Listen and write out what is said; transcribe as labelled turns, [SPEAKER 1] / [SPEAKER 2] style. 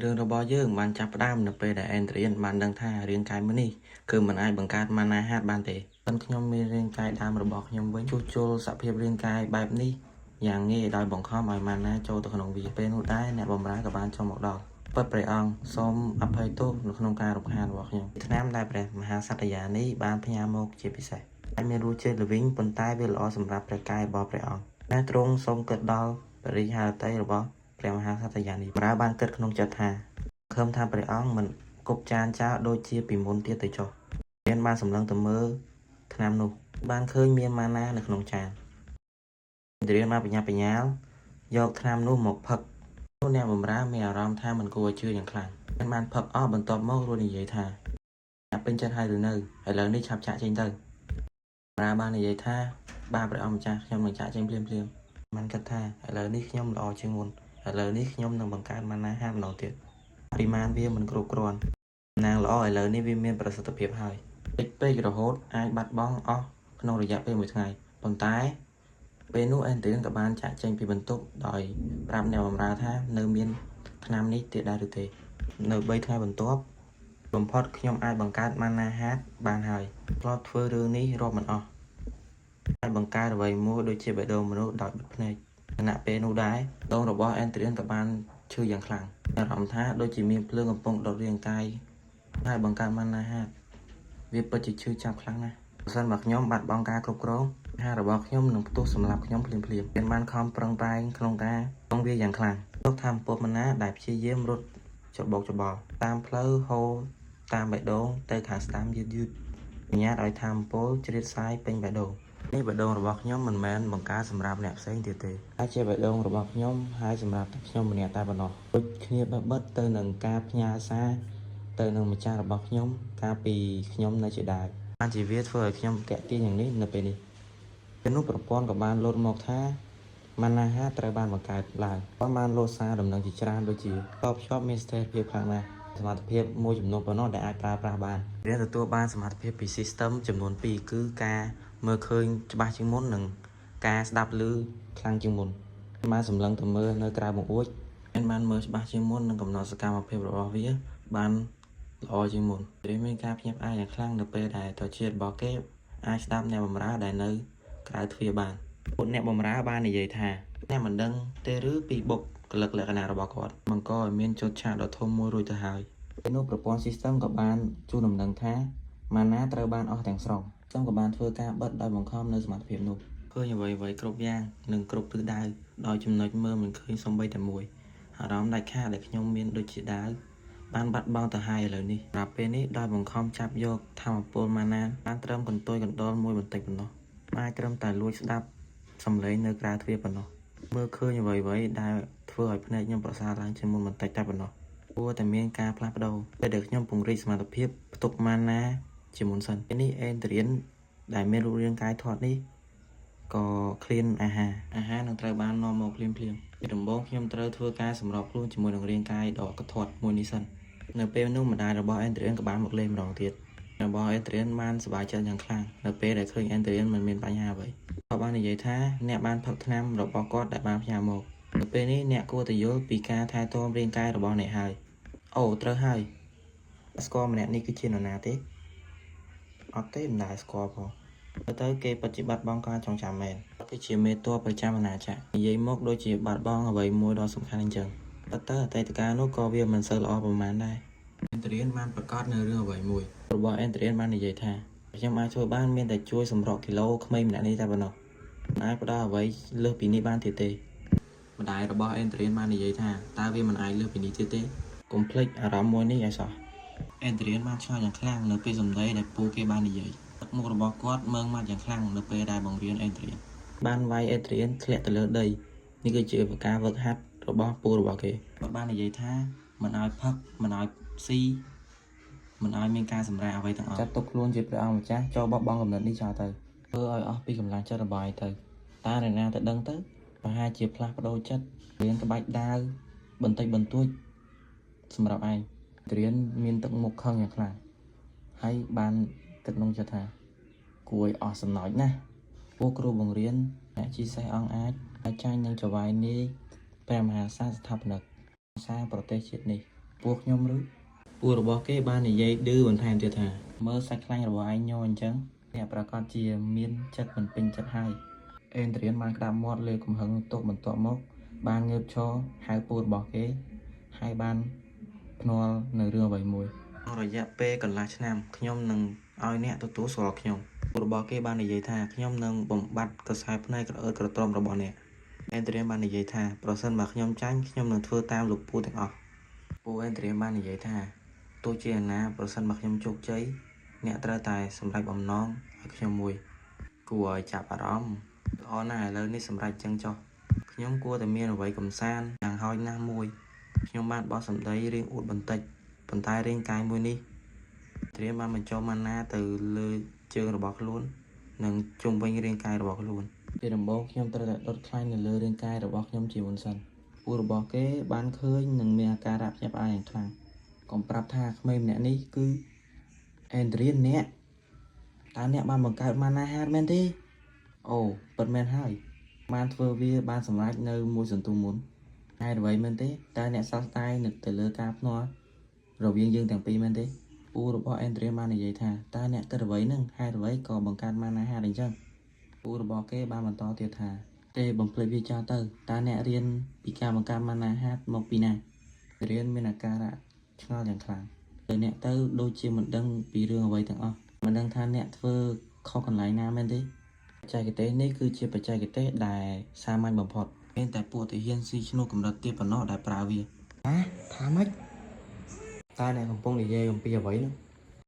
[SPEAKER 1] រឿងរបស់យើងបានចាប់ផ្ដើមនៅពេលដែលអេនដ្រៀនបានដឹងថារាងកាយមួយនេះគឺមិនអាចបង្កើត mana heart បានទេប៉ុន្តែខ្ញុំមានរាងកាយដើមរបស់ខ្ញុំវិញជួសជុលសភាពរាងកាយបែបនេះយ៉ាងងាយដោយបង្ខំឲ្យ mana ចូលទៅក្នុងវាពេលនោះដែរអ្នកបម្រើក៏បានចូលមកដល់ពិតព្រះអង្គសូមអភ័យទោសនៅក្នុងការរំខានរបស់ខ្ញុំថ្នាំដែលព្រះមហាសត្យានេះបានផ្ញើមកជាពិសេសអាចមានរសជាតិល្វីងប៉ុន្តែវាល្អសម្រាប់ព្រះកាយរបស់ព្រះអង្គតែទ្រង់សូមគិតដល់ព្រះរាជហឫទ័យរបស់ព្រះមហាសត្យានេះបម្រើបានគិតក្នុងចិត្តថាខឹមថាព្រះអង្គមិនគប់ចានចោលដូចជាពីមុនទៀតទៅចុះមានបានសម្លឹងទៅមើលថ្នាំនោះបានឃើញមាន mana នៅក្នុងចានរៀនបានបញ្ញាបញ្ញាលយកថ្នាំនោះមកផឹកនោះអ្នកបម្រើមានអារម្មណ៍ថាមិនគួរឲ្យជឿយ៉ាងខ្លាំងមានបានផឹកអស់បន្ទាប់មករួចនិយាយថាអ្នកពេញចិត្តហើយឬនៅឥឡូវនេះឆាប់ចាក់ចេញទៅបម្រើបាននិយាយថាបាទព្រះអង្គម្ចាស់ខ្ញុំនឹងចាក់ចេញភ្លាមភ្លាមបានគិតថាឥឡូវនេះខ្ញុំល្អជាងមុនឥឡូវនេះខ្ញុំនឹងបង្កើត mana ហាម្ដងទៀតបរិមាណវាមិនគ្រប់គ្រាន់ណាងល្អឥឡូវនេះវាមានប្រសិទ្ធភាពហើយតិចពេករហូតអាចបាត់បង់អស់ក្នុងរយៈពេលមួយថ្ងៃប៉ុន្តែពេលនោះអេនឌ្រៀនក៏បានចាក់ចេញពីបន្ទប់ដោយប្រាប់អ្នកបម្រើថានៅមានថ្នាំនេះទៀតដែរឬទេនៅ3ថ្ងៃបន្ទាប់បំផុតខ្ញុំអាចបង្កើត mana heart បានហើយធ្លាប់ធ្វើរឿងនេះរាប់មិនអស់អាចបង្កើតអ្វីមួយដូចជាបេះដូងមនុស្សដោយបិទភ្នែកខណៈពេលនោះដែរដងរបស់អេនឌ្រៀនក៏បានឈឺយ៉ាងខ្លាំងអារម្មណ៍ថាដូចជាមានភ្លើងកំពុងដុតរាងកាយហើយបង្កើត mana heart វាពិតជាឈឺចាប់ខ្លាំងណាស់ប្រសិនបើខ្ញុំបាត់បង់ការគ្រប់គ្រងអាហាររបស់ខ្ញុំនឹងផ្ទុះសម្លាប់ខ្ញុំភ្លាមភ្លាមមានបានខំប្រឹងប្រែងក្នុងការកងវាយ៉ាងខ្លាំងលោកថាមពលមណាដែលព្យាយាមរត់ច្របូកច្របល់តាមផ្លូវហូរតាមបេះដូងទៅខាងស្ដាំយឺតយឺតអនុញ្ញាតឲ្យថាមពលជ្រៀតសាយពេញបេះដូងនេះបេះដូងរបស់ខ្ញុំមិនមែនបង្កើតសម្រាប់អ្នកផ្សេងទៀតទេតែជាបេះដូងរបស់ខ្ញុំហើយសម្រាប់តែខ្ញុំម្នាក់តែប៉ុណ្ណោះដូចគ្នាបេះបិទទៅនឹងការផ្ញើសារទៅនឹងម្ចាស់របស់ខ្ញុំកាលពីខ្ញុំនៅជាដើមបានជាវាធ្វើឲ្យខ្ញុំតាក់ទាញយ៉ាងនេះនៅពេលនេះពេលនោះប្រព័ន្ធក៏បានលោតមកថា mana heart ត្រូវបានបង្កើតឡើងគាត់បានលោតសារដំណឹងជាច្រើនដូចជាតភ្ជាប់មានស្ថិរភាពខ្លាំងណាស់សមត្ថភាពមួយចំនួនប៉ុណ្ណោះដែលអាចប្រើប្រាស់បានរៀនទទួលបានសមត្ថភាពពី system ចំនួន2គឺការមើលឃើញច្បាស់ជាងមុននិងការស្ដាប់ឮខ្លាំងជាងមុនបានសម្លឹងទៅមើលនៅក្រៅបង្អួចមានបានមើលច្បាស់ជាងមុននិងកំណត់សកម្មភាពរបស់វាបានល្អជាងមុនវាមានការភ្ញាក់ផ្អើលយ៉ាងខ្លាំងនៅពេលដែលត្រចៀករបស់គេអាចស្ដាប់អ្នកបម្រើដែលនៅក្រៅទ្វារបានពួកអ្នកបម្រើបាននិយាយថាអ្នកមិនដឹងទេឬពីបុគ្គលិកលក្ខណៈរបស់គាត់បង្កឲ្យមានចុតឆាកដ៏ធំមួយរួចទៅហើយពេលនោះប្រព័ន្ធ system ក៏បានជូនដំណឹងថា mana ត្រូវបានអស់ទាំងស្រុង system ក៏បានធ្វើការបិទដោយបង្ខំនៅសមត្ថភាពនោះឃើញអ្វីៗគ្រប់យ៉ាងនិងគ្រប់ទិសដៅដោយចំណុចមើលមិនឃើញសូម្បីតែមួយអារម្មណ៍ដាច់ខាតដែលខ្ញុំមានដូចជាដាវបានបាត់បង់ទៅហើយឥឡូវនេះសម្រាប់ពេលនេះដោយបង្ខំចាប់យកថាមពល mana បានត្រឹមកន្ទុយកណ្ដុរមួយបន្តិចប៉ុណ្ណោះអាចត្រឹមតែលួចស្ដាប់សំឡេងនៅក្រៅទ្វារប៉ុណ្ណោះមើលឃើញអ្វីៗដែលធ្វើឲ្យភ្នែកខ្ញុំប្រសើរឡើងជាងមុនបន្តិចតែប៉ុណ្ណោះគួរតែមានការផ្លាស់ប្ដូរពេលដែលខ្ញុំពង្រីកសមត្ថភាពផ្ទុក mana ជាមុនសិនពេលនេះអេនឌ្រៀនដែលមានរូបរាងកាយធាត់នេះក៏ឃ្លានអាហារអាហារនឹងត្រូវបាននាំមកភ្លាមភ្លាមពីដំបូងខ្ញុំត្រូវធ្វើការសម្របខ្លួនជាមួយនឹងរាងកាយដ៏កធាត់មួយនេះសិននៅពេលនោះម្ដាយរបស់អេនឌ្រៀនក៏បានមកលេងម្ដងទៀតរបស់អេនឌ្រៀនបានសប្បាយចិត្តយ៉ាងខ្លាំងនៅពេលដែលឃើញអេនឌ្រៀនមិនមានបញ្ហាអ្វីគាត់បាននិយាយថាអ្នកបានផឹកថ្នាំរបស់គាត់ដែលបានផ្ញើមកនៅពេលនេះអ្នកគួរតែយល់ពីការថែទាំរាងកាយរបស់អ្នកហើយអូត្រូវហើយស្គាល់ម្នាក់នេះគឺជានរណាទេអត់ទេមិនដែលស្គាល់ផងទៅទៅគេពិតជាបាត់បង់ការចងចាំមែនគឺជាមេតបប្រចាំអាណាចក្រនិយាយមកដូចជាបាត់បង់អ្វីមួយដ៏សំខាន់អញ្ចឹងប៉ុន្តែអតីតកាលនោះក៏វាមិនសូវល្អប្រហែលដែរអេនឌ្រៀនបានប្រកាសនៅរឿងអ្វីមួយរបស់អេនឌ្រៀនបាននិយាយថាខ្ញុំអាចធ្វើបានមានតែជួយសម្រកគីឡូក្មេងម្នាក់នេះតែប៉ុណ្ណោះមិនអាចផ្ដល់អ្វីលើសពីនេះបានទៀតទេម្ដាយរបស់អេនឌ្រៀនបាននិយាយថាតើវាមិនអាចលើសពីនេះទៀតទេកុំភ្លេចអារម្មណ៍មួយនេះឲ្យសោះអេនឌ្រៀនបានឆ្ងល់យ៉ាងខ្លាំងនៅពេលសម្ដីដែលពូគេបាននិយាយទឹកមុខរបស់គាត់មើងម៉ាត់យ៉ាងខ្លាំងនៅពេលដែលបង្រៀនអេនឌ្រៀនបានវាយអេនឌ្រៀនធ្លាក់ទៅលើដីនេះគឺជាការវឹកហាត់របស់ពូរបស់គេគាត់បាននិយាយថាមិនឲ្យផឹកមិនឲ្យស៊ីមិនឲ្យមានការសម្រាកអ្វីទាំងអស់ចាត់ទុកខ្លួនជាព្រះអង្គម្ចាស់ចូលបោះបង់កំណត់នេះចោលទៅធ្វើឲ្យអស់ពីកម្លាំងចិត្តរបស់ឯងទៅតើអ្នកណាទៅដឹងទៅប្រហែលជាផ្លាស់ប្ដូរចិត្តរៀនក្បាច់ដាវបន្តិចបន្តួចសម្រាប់ឯងរៀនមានទឹកមុខខឹងយ៉ាងខ្លាំងហើយបានគិតក្នុងចិត្តថាគួរឲ្យអស់សំណោចណាស់ពួកគ្រូបង្រៀនអ្នកជីសេះអង្គអាចអាចចាញ់នឹងចវាយនាយព្រះមហាក្សត្រស្ថាបនិកសារប្រទេសជាតិនេះ។ ពួកខ្ញុំឬពូរបស់គេបាននិយាយឌឺបន្ថែមទៀតថាមើលសាច់ខ្លាញ់របស់ឯងញ័រអញ្ចឹងអ្នកប្រកាសជាមានចិត្តមិនពេញចិត្តហើយអេនដ្រៀនបានក្តាប់មាត់លើកំហឹងទុកបន្ទាប់មក បានងើបឈរហៅពូរបស់គេហើយបានភ្នាល់នៅរឿងអ្វីមួយរយៈពេលកន្លះឆ្នាំខ្ញុំនឹងឲ្យអ្នកទទួលស្គាល់ខ្ញុំពូរបស់គេបាននិយាយថាខ្ញុំនឹងបំបត្តិក្រសែភ្នែកក្រអឺតក្រទ្រាំរបស់អ្នកអេនដ្រៀនបាននិយាយថាប្រសិនបើខ្ញុំចាញ់ខ្ញុំនឹងធ្វើតាមលោកពូទាំងអស់ពូអេនដ្រៀនបាននិយាយថាទោះជាយ៉ាងណាប្រសិនបើខ្ញុំជោគជ័យអ្នកត្រូវតែសម្រេចបំណងឲ្យខ្ញុំមួយគួរឲ្យចាប់អារម្មណ៍ល្អណាស់ឥឡូវនេះសម្រេចចឹងចុះ ខ្ញុំគួរតែមានអ្វីកំសាន្តយ៉ាងហោចណាស់មួយខ្ញុំបានបោះសម្ដីរៀងអួតបន្តិចប៉ុន្តែរាងកាយមួយនេះត្រៀមបានបញ្ចូលម៉ាណាទៅលើជើងរបស់ខ្លួន និងជុំវិញរាងកាយរបស់ខ្លួនពីដំបូងខ្ញុំត្រូវតែដុតខ្លាញ់នៅលើរាងកាយរបស់ខ្ញុំជាមុនសិនពូរបស់គេបានឃើញនិងមានអាការៈភ្ញាក់ផ្អើលយ៉ាងខ្លាំងកុំប្រាប់ថាក្មេងម្នាក់នេះគឺអេនដ្រៀនអ្នកតើអ្នកបានបង្កើត mana heart មែនទេអូពិតមែនហើយ បានធ្វើវាបានសម្រេចនៅមួយសន្ទុះមុនហេតុអ្វីមែនទេតើអ្នកសោកស្ដាយនៅទៅលើការភ្នាល់រវាងយើងទាំងពីរមែនទេពូរបស់អេនដ្រៀនបាននិយាយថាតើអ្នកគិតអ្វីនឹងហេតុអ្វីក៏បង្កើត mana heart អញ្ចឹងពូរបស់គេបានបន្តទៀតថាទេបំភ្លេចវាចោលទៅតើអ្នករៀនពីការបង្កើត mana heart មកពីណារៀនមានអាការៈឆ្ងល់យ៉ាងខ្លាំងទៅអ្នកទៅដូចជាមិនដឹងពីរឿងអ្វីទាំងអស់មិនដឹងថាអ្នកធ្វើខុសកន្លែងណាមែនទេ បច្ចេកទេសនេះគឺជាបច្ចេកទេសដែលសាមញ្ញបំផុតមានតែពួកទាហានស៊ីឈ្នួលកម្រិតទាបប៉ុណ្ណោះដែលប្រើវាហ៎ថាម៉េចតើអ្នកកំពុងនិយាយអំពីអ្វីនោះ